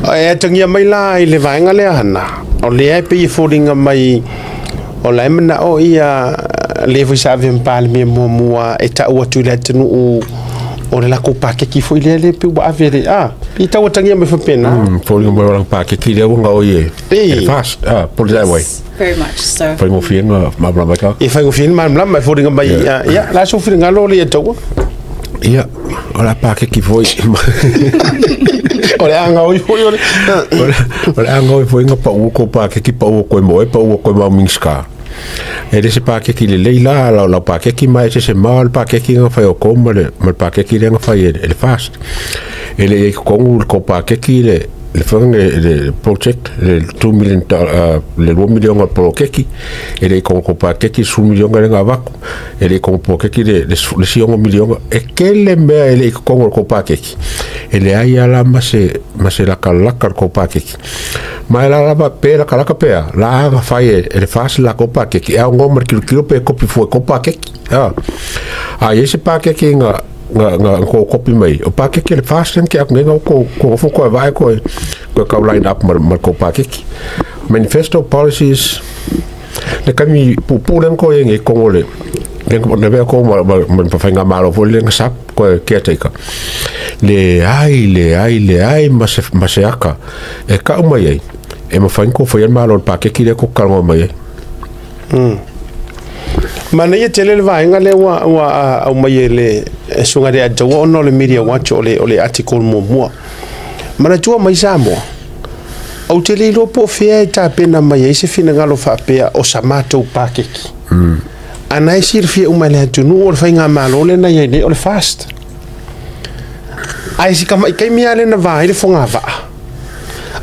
E atagia mai la i le vaega lea Hana, o lea e pei e foliga mai o la e manao ia le foi sa ave ma Palemia muamua e tau atu i le atunuu o le lakou pakeki foi lea le pei ua ave le a pei tau atagia mai faapena. Foliga mai o lana pakeki lea ua gaoi e e FAST, put it that way. Very much so. Faigofie na malamalama ai tagata. E faigofie na malamalama e foliga mai ia la sou finagalo le ia taua. Ia, o le a pakeki foi. O le a gaoi foi o le. O le a gaoi foi nga pau ko pakeki pau ko moe pau ko mau Minista. E le se pakeki lelei la lau lau pakeki ma e se se ma o le pakeki nga fai o ko ma le ma le pakeki le nga fai e le FAST. E le i kongu le ko pakeki le le whanga le project le 2 million le 2 million o polokeki e le kongo ko pakeki su million le nga vaku e le kongo polokeki le le siongo million e kele mea e le kongo ko pakeki e le ai ala ma se laka laka ko pakeki ma la lava pe laka laka pe la nga fai e le fas la ko pakeki e ngo mar kilo kilo pe kopi fu ko pakeki a ese pakeki nga nga ko kopi mai o pakeki le fas ke ak nga ko ko fo ko vai ko ko ka line up mar ko pakeki manifesto policies le kami pu pu le ko ngi ko le le ko ne ko ma ma pa nga malo fo le sap ko caretaker le ai le ai le ai ma se aka e ka mai ai e ma fain ko fo malo pakeki le ko ka mai ai. Mana ia tele le vaega lea ua ua aumai e le susuga i le Ataua ona o le Media Watch o le o le article muamua. Manatua mai Samoa, ou te le iloa po o fea e tapena mai ai se finagalo faapea o sa matou pakeki. Ana e silafia uma e le atunuu o le faigamalo lena i ai nei o le FAST. Ae si tamaitaimi lava lena va ai le fogavaa.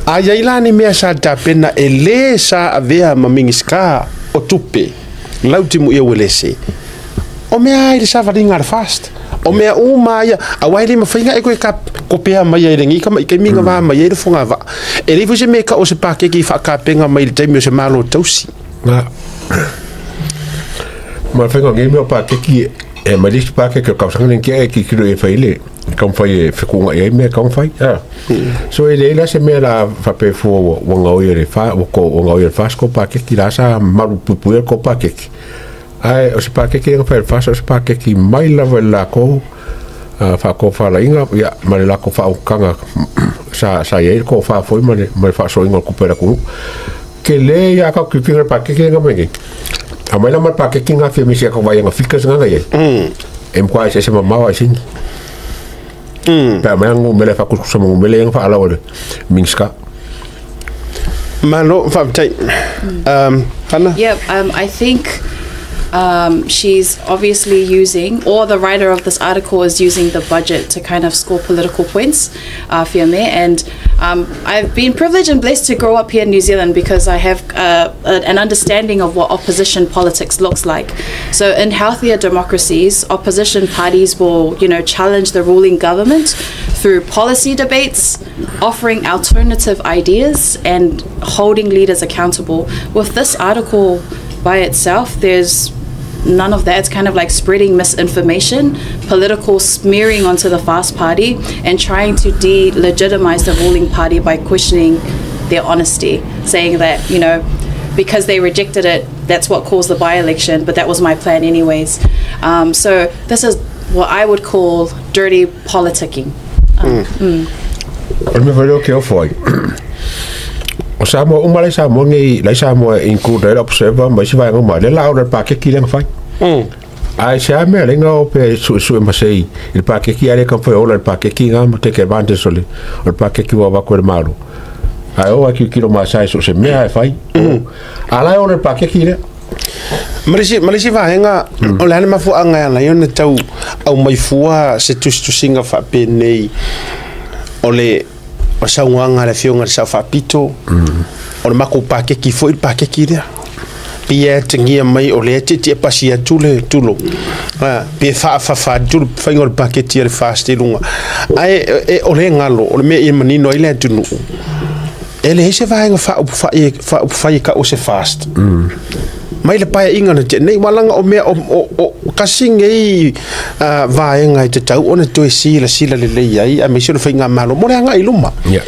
A i ai la ni mea sa tapena e lē sa avea ma Minisita o Tupe Lautimuia Uelese. O mea ai le savaliga a le FAST. O mea uma ia, aua e le mafai ona e koe kopea mai ai i lenei tamaitaimi na va mai ai le fogavaa. E leai foi se mea e tau o se pakeke i faakapenga mai i le taimi o se Malo tausi. Ma ma le faiga o nei mea o pakeki e mai le isi pakeke o le tausaga lenei e tilotilo i ai e fai le taumafai e fetuunai ai mea e taumafai. So e leai la se mea la faapea fua ua gaoia e le fa ua gaoia e le FAST kou pakeki la sa malupuipuia le kou pakeki. Ae o se pakeki lea na fai e le FAST o se pakeki mai lava i le lakou faatofalaiga ia ma le lakou faautaga sa sa i ai le tofa foi ma le ma le faasoaina o le tupe a le atunuu. Tele ia tatou tilotilo i le pakeki lea na aumai nei. Aumai la ma le pakeki na afia mai si a tatou vaaiga figures na na i ai. E matua eseese mamao lava i sini. Pe a aumai lana numera e faatusatusa ma numera ia na faalau e le Minisita. Malo, faafetai. Hana? Yep, I think she's obviously using, or the writer of this article is using the budget to kind of score political points, Fiame, and I've been privileged and blessed to grow up here in New Zealand because I have an understanding of what opposition politics looks like. So in healthier democracies, opposition parties will, you know, challenge the ruling government through policy debates, offering alternative ideas and holding leaders accountable. With this article by itself, there's none of that. It's kind of like spreading misinformation, political smearing onto the FAST party, and trying to delegitimize the ruling party by questioning their honesty, saying that, you know, because they rejected it, that's what caused the by-election, but that was my plan anyways. So this is what I would call dirty politicking. O le mea foi lea ou te ofo ai, o Samoa uma la i Samoa nei, la i Samoa e include ai le Observer ma isi vaega uma, lea la order le pakeki lea na fai. Ae se a mea lenga o pe suesue ma sei i le pakeki a le taumafai e ola i le pakeki nga ma take advantage o le o le pakeki ua avatu e le Malo. Ae oo a tilotilo ma sa e so o se mea e fai. A la e ola i le pakeki lea. Ma le isi, ma le isi vaega, o le a le mafuaaga e ala ai ona tau aumai fua se tusitusiga faapenei o le saunoaga a le Afioga i le Sao Faapito, o le matou pakeki foi le pakeki lea. Pei e atagia mai o lea e tietie pasi atu le tulou, pe faafafa atu le faiga o le paketi a le FAST i luga. Ae e, o le galo, o le mea ia manino ai le atunuu, e leai se vaega faaupufai faaupufai e tau o se FAST. Mai le paeaiga na tea nei, ua laga o mea o, o, o kasi nei vaega e tatau ona toe silasila lelei ai, aemaise o le faigamalo mo le agai i luma. Yeah.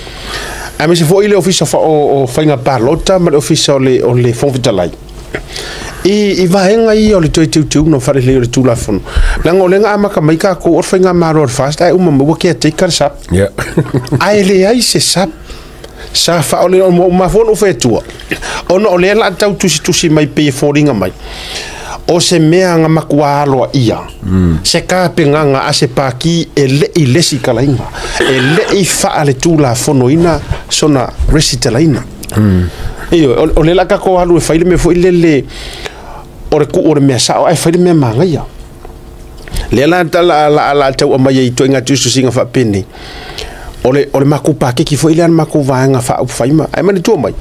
Aemaise foi le Ofisa o Faiga Palota ma le Ofisa o le Fofoga Fetalai i vaega ia o le toe teuteuga o faalelei o le Tulafono. Leaga o lea na amata mai tatou o le faigamalo a le FAST ae uma mai ua caretaker le SAP. Ae leai se SAP sa faaole ua mafua ona ou fai atua ona o lea o le a tau tusitusi mai pei e foliga mai o se mea na matua aloaia se tapenaga a se pati e le i lesitalaina, e le i faaletulafonoina sona resitalaina. Ioe, o lea o le a tatou alu e fai le mea foi lele o le tuu o le mea sao ae fai le mea manaia. Lea la la tau aumai ai ituaiga tusitusiga faapenei, o le matou paketi foi lea a le matou vaega faaupufai ma, ae manatua mai,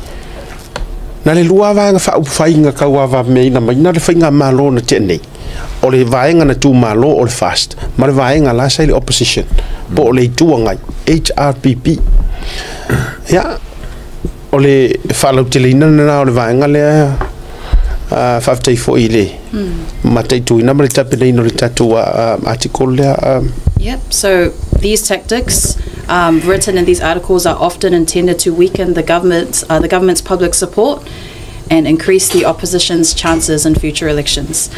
na le lua lava vaega faaupufai na tauavameaina mai na le faigamalo na tea nei, o le vaega na tumalo o le FAST ma le vaega la sa i le opposition po o le Itu Agai, HRPP. Ia, o le faalauteleina lena o le vaega lea. Faafetai foi i le mataituina ma le tapenaina o le tatou article lea. Yep. So these tactics written in these articles are often intended to weaken the government's public support and increase the opposition's chances in future elections.